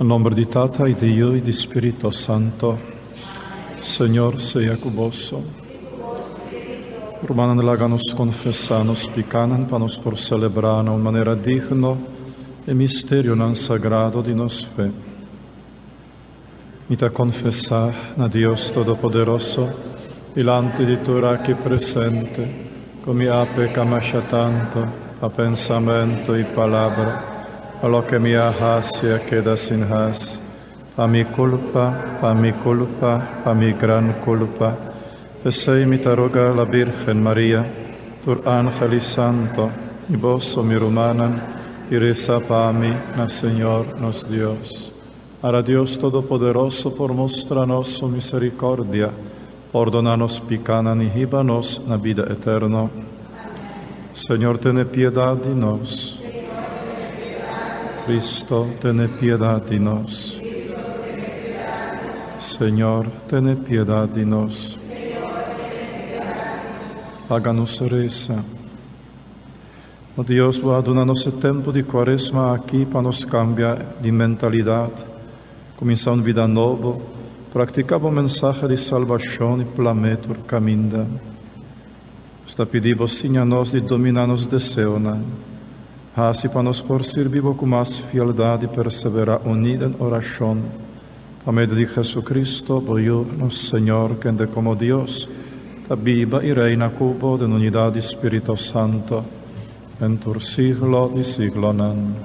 Na nomber di Tata y di Yu y di Spirito Santo. Señor sea cu boso. Rumannan laga nos confesa nos picanan pa nos por celebra na un manera digno e misterionan sagrado di nos fe. Mi ta confesa na Dios Todopoderoso, dilanti di tur aki presente, cu mi a peca masha tanto pa pensamento y palabra, pa loke mi a haci a keda sin haci, pa mi culpa, pa mi culpa, pa mi gran culpa. P'esey mi ta roga la Birgen Maria, tur angel y santo, y boso, mi rumannan, y reza pa mi na Señor nos Dios. Ara Dios Todopoderoso por mustra nos su misericordia, pordona nos picanan y hiba nos na bida eterno. Señor, tene piedad di nos. Cristo, tene piedad di nos. Señor, tene piedad di nos. Laga nos resa. O Dios, bo a duna nos e tempu di Kuaresma aki pa nos kambia di mentalidat, kuminsá un bida nobo, praktiká bo mensahe di salbashon i plam'é tur kaminda. Nos ta pidi bo siña nos di dominá nos deseonan. Hasi pa nos por sirbi bo ku mas fieldat i perseverá uní den orashon, pa medio di Jesucristo, bo Yu, nos Señor, kende komo Dios ta biba i reina ku bo den unidat di Spirito Santo, den tur siglo di siglonan.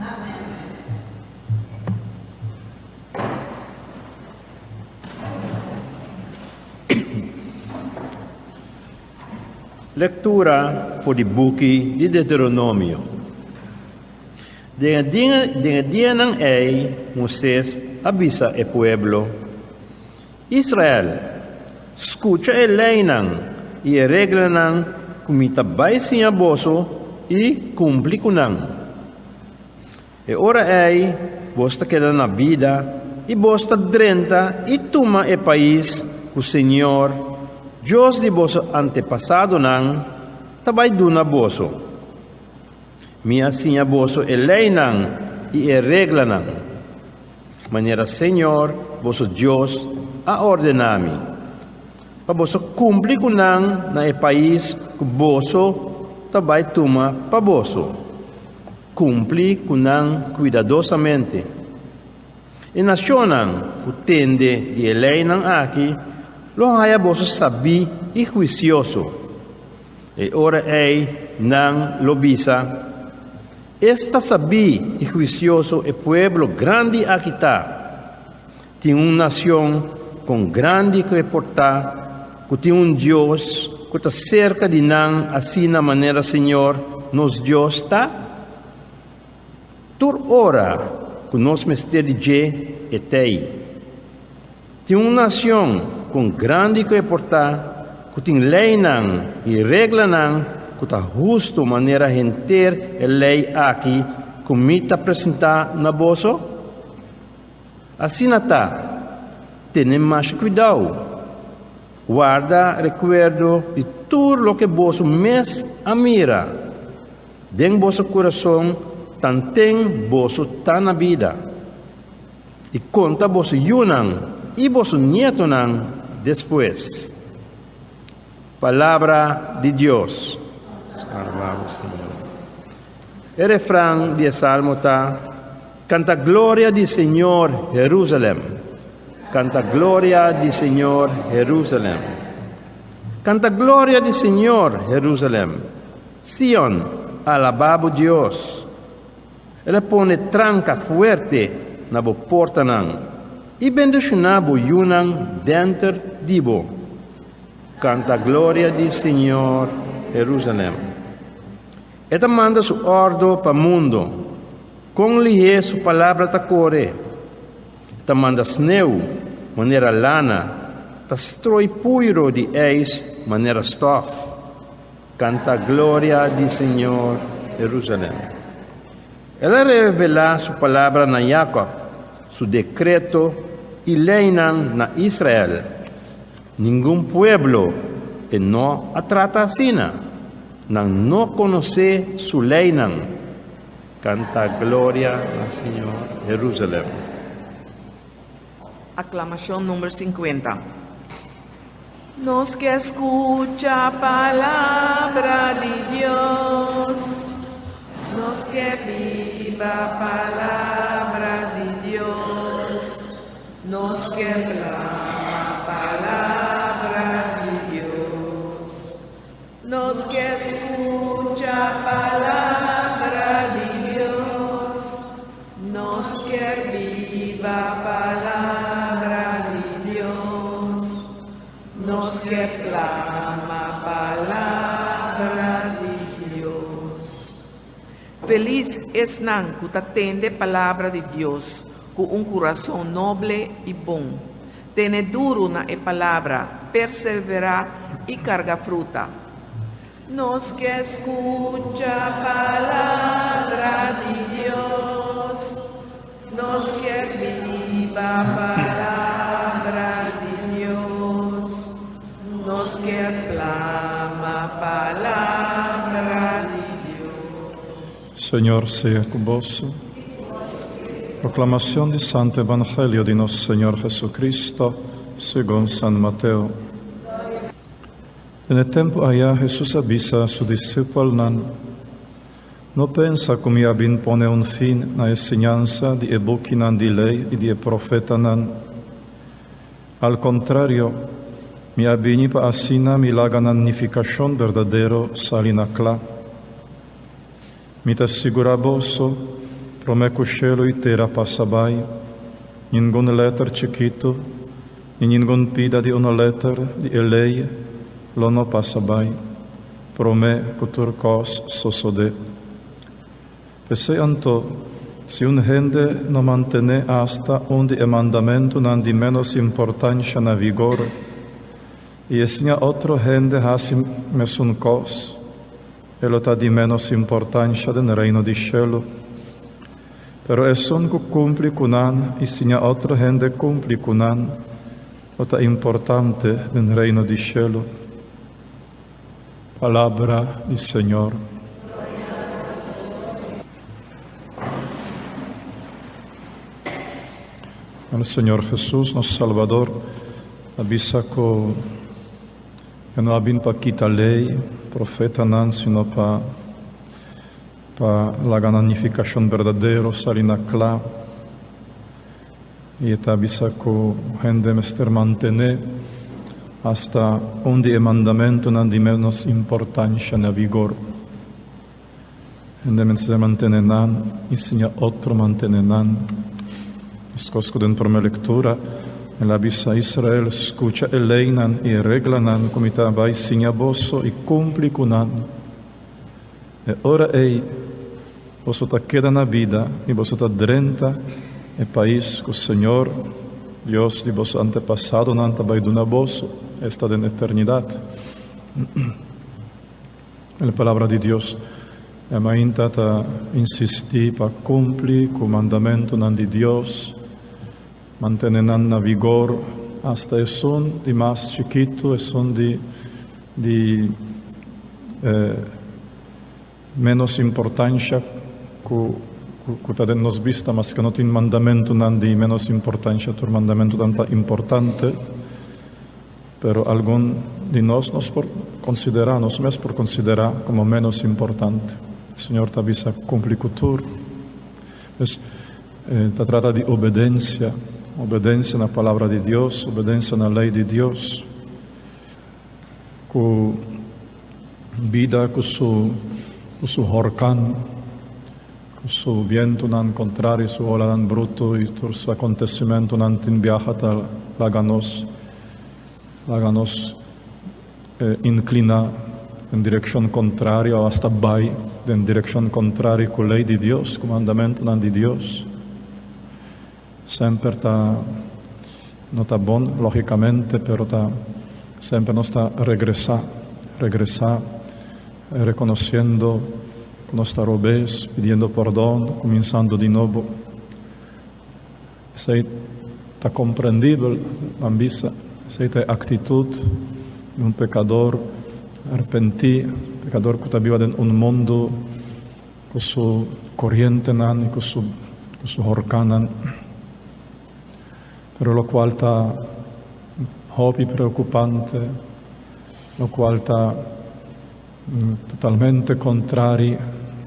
Lektura for di buki di Deuteronomio. Den e dianan ei Moises a bisa e pueblo, Israel, skucha e leinan i e reglanan ku mi ta bai siña boso i kumpli ku nan. E ora ei bos ta keda na bida i bos ta drenta i tuma e pais ku señor, Dios di boso antepasadonan, ta bai duna boso. Mi a siña boso e leinan i e reglanan, manera señor, boso Dios, a ordená mi, pa boso kumpli ku nan na e pais ku boso ta bai tuma pa boso. Kumpli ku nan kuidadosamente. E nashonnan ku tende di e leinan aki lo haya boso sabí i huisioso. E ora ei nan lo bisa, Esta sabí i huisioso e pueblo grandi aki ta! Tin un nashon kon grandi ku e por ta ku tin un Dios ku ta serka di nan asina manera señor nos Dios ta? Tur ora ku nos mester di dje, e t'ei. Tin un nacion con grandi cu e por ta, cu tin leynan y reglanan cu ta husto manera henter e ley aki cu mi ta presenta na boso? Asina ta, tene masha cuidao, warda recuerdo di tur loke boso mes a mira den boso curason tanten boso ta na bida. I konta boso yunan i boso nietonan despues. Palabra di Dios. E refran di e salmo ta, Kanta gloria di Señor, Herusalem. Kanta gloria di Señor, Herusalem. Kanta gloria di Señor, Herusalem. Sion, alabá bo Dios. El a pone tranka fuerte na bo portanan i bendishoná bo yunan denter di bo. Kanta gloria di Señor, Herusalèm. E ta manda su òrdu pa mundu, kon lihé su palabra ta kore. E ta manda sneu manera lana, ta stroi puiro di eis manera stòf. Kanta gloria di Señor, Herusalèm. El a revelá su palabra na Jakòb, su dekreto i leinan na Israel. Ningun pueblo e no a trata asina, nan no konosé su leinan. Kanta gloria na Señor, Herusalèm. Aklamashon number 50. Nos ke skucha palabra di Dios, nos ke biba palabra di Dios, nos ke plama palabra di Dios. Nos ke skucha palabra di Dios, nos ke biba palabra di Dios, nos ke plama palabra di Dios. Felis esnan ku ta tende palabra di Dios ku un kurason noble i bon. Tene duru na e palabra, perseverá i karga fruta. Nos ke skucha palabra di Dios, nos ke biba palabra di Dios, nos ke plama palabra di Dios. Señor sea ku boso. Proclamación di Santo Evangelio di nos Señor Jesucristo, segun San Mateo. Den e tempu aya Hesus a bisa su disipelnan, No pensa ku mi a bin pone un fin na e siñansa di e bukinan di lei i di e profetanan. Al kontrario, mi a bini pa asina mi laga nan nifikashon berdadero sali na kla. Mi ta sigurá boso, promé ku shelu i tera pasa bai, ningun lèter chikitu ni ningun pida di un lèter di e lei lo no pasa bai, promé ku tur kos sosodé. P'esei anto, si un hende no mantené asta un di e mandamentunan di ménos importansha na vigor, i e siña otro hende hasi mesun kos, E lo ta di ménos importansha den Reino di shelu. Pero esun ku kumpli ku nan i siña otro hende kumpli ku nan, lo ta importante den Reino di shelu. Palabra di Señor. El Señor Jesus, nos Salvador, a bisa ku E no a bin pa kita lei, profetanan, sino pa pa laga nan nifikashon berdadero sali na kla. I e ta bisa ku hende mester mantené asta un di e mandamentunan di ménos importansha na vigor. Hende mester mantené nan i siña otro mantené nan. Meskos ku den promé lektura, el a bisa Israel, Skucha e leinan i e reglanan ku mi ta bai siña boso i kumpli ku nan. E ora ei boso ta keda na bida i boso ta drenta e pais ku señor, Dios di boso antepasadonan, ta bai duna boso, esta den eternidat. E Palabra di Dios e mainta ta insistí pa kumpli ku mandamentunan di Dios, mantene nan na vigor asta esun di mas chikitu, esun di di ménos importansha ku ku ta den nos bista, maske no tin mandamentunan di ménos importansha, tur mandamentunan ta importante. Pero algun di nos, nos por considera, nos mes por considera como menos importante. Señor ta bisa cumpli cu tur. Pues, ta trata di obedencia, obedencia na palabra di Dios, obedencia na ley di Dios. Cu bida cu su, cu su horcan, cu su vientonan contrario, su olanan bruto y tur su acontecimentonan tin biaha ta laga nos, laga nos inclina den direccion contrario o hasta bay den direccion contrario cu ley di Dios, cu mandamentonan di Dios. Semper ta no ta bon, logicamente, pero ta semper nos ta regresa, regresa reconociendo cu nos ta robes, pidiendo pordon, cuminsando di nobo. Esey ta comprendibel, ban bisa, esey ta e actitud di un pecador arepenti, pecador cu ta biba den un mundo Ku su korientenan i ku su ku su horkannan. Pero locual ta hopi preocupante, locual ta totalmente contrari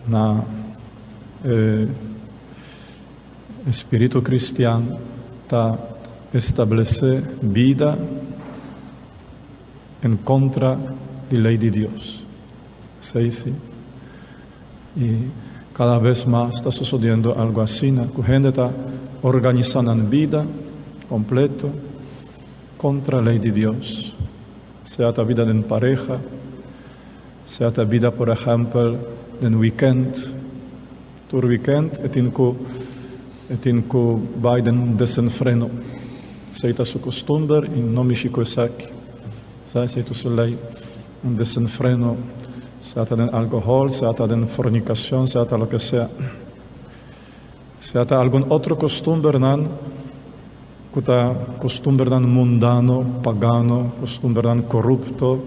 na e espíritu cristian, ta establece bida en contra di ley di Dios. Esey si. Y cada bes mas ta sucediendo algo asina, cu hende ta organisa nan bida completo contra ley di Dios. Sea ta bida den pareha, sea ta bida por ehempel den weekend. Tur weekend e tin cu e tin cu bay den un desenfreno. Esey ta su costumber y no mishi cu esaki. Sa esey ta su ley. Un desenfreno, sea ta den alcohol, sea ta den fornicacion, sea ta loke sea. Sea ta algun otro costumbernan cu ta costumbernan mundano, pagano, costumbernan corupto,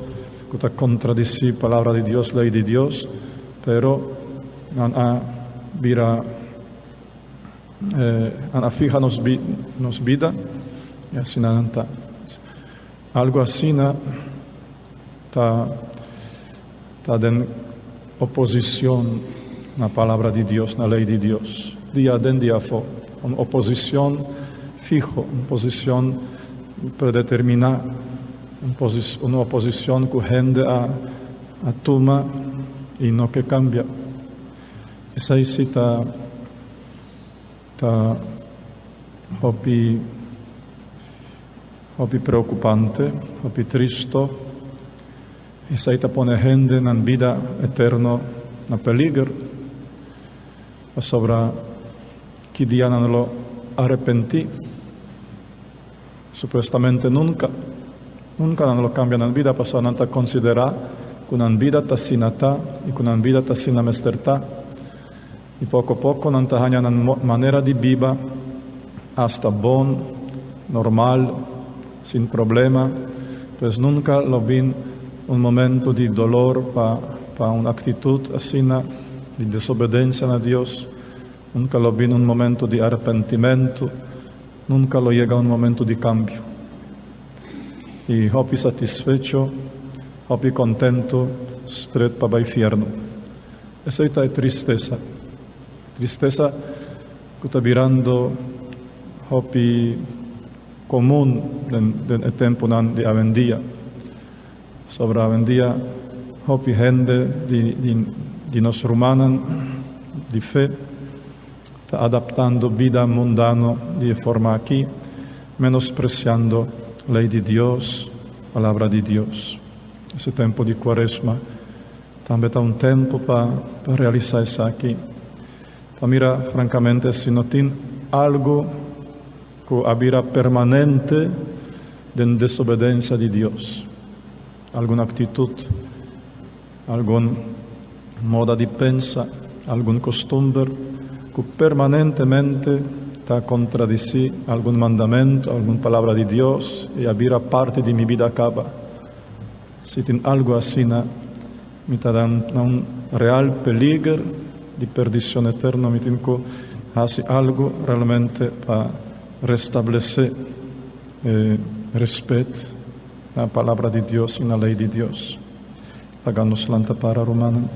cu ta contradici palabra di Dios, ley di Dios, pero nan a bira, nan a fiha nos nos bida y asina nan ta. Algo asina ta ta den oposicion na palabra di Dios, na ley di Dios. Dia aden dia afo. Un oposicion fiho, un posicion predetermina, un un oposicion cu hende a a tuma y no ke cambia. Esai si ta ta hopi. Hopi preocupante, hopi tristo. Esai ta pone hende nan bida eterno na peliger, pasobra ki dia nan lo arepenti? Supuestamente nunca. Nunca nan lo cambia nan bida pasobra nan ta considera cu nan bida ta asina ta y cu nan bida ta asina mester ta. Y poco poco nan ta haña nan manera di biba hasta bon, normal, sin problema. Pues nunca lo bin un momento di dolor pa pa un actitud asina di desobedencia na Dios. Nunca lo bin un momento di arrepentimento. Nunca lo yega un momento di cambio. Y hopi satisfecho, hopi contento, stret pa bay fierno. Esei ta e tristesa. Tristesa ku ta birando hopi komun den den e tempunan di awendia. Sobra awendia hopi hende di di di nos rumannan di fe ta adaptando bida mundano di e forma aki, menospresiando lei di Dios, palabra di Dios. Ese tempu di kuaresma Tambe ta un tempu pa pa realisá esaki. Pa mira frankamente si no tin algu ku a bira permanente den desobedensia di Dios. Algun aktitut, algun moda di pensa, algun kostumber ku permanentemente ta kontradisí algun mandamentu, algun palabra di Dios i a bira parti di mi bida kaba. Si tin algu asina, mi ta dan na un real peliger di perdicion eterno. Mi tin cu haci algu realmente pa restablece e respet na Palabra di Dios y na ley di Dios. Laga nos lanta para, rumannan.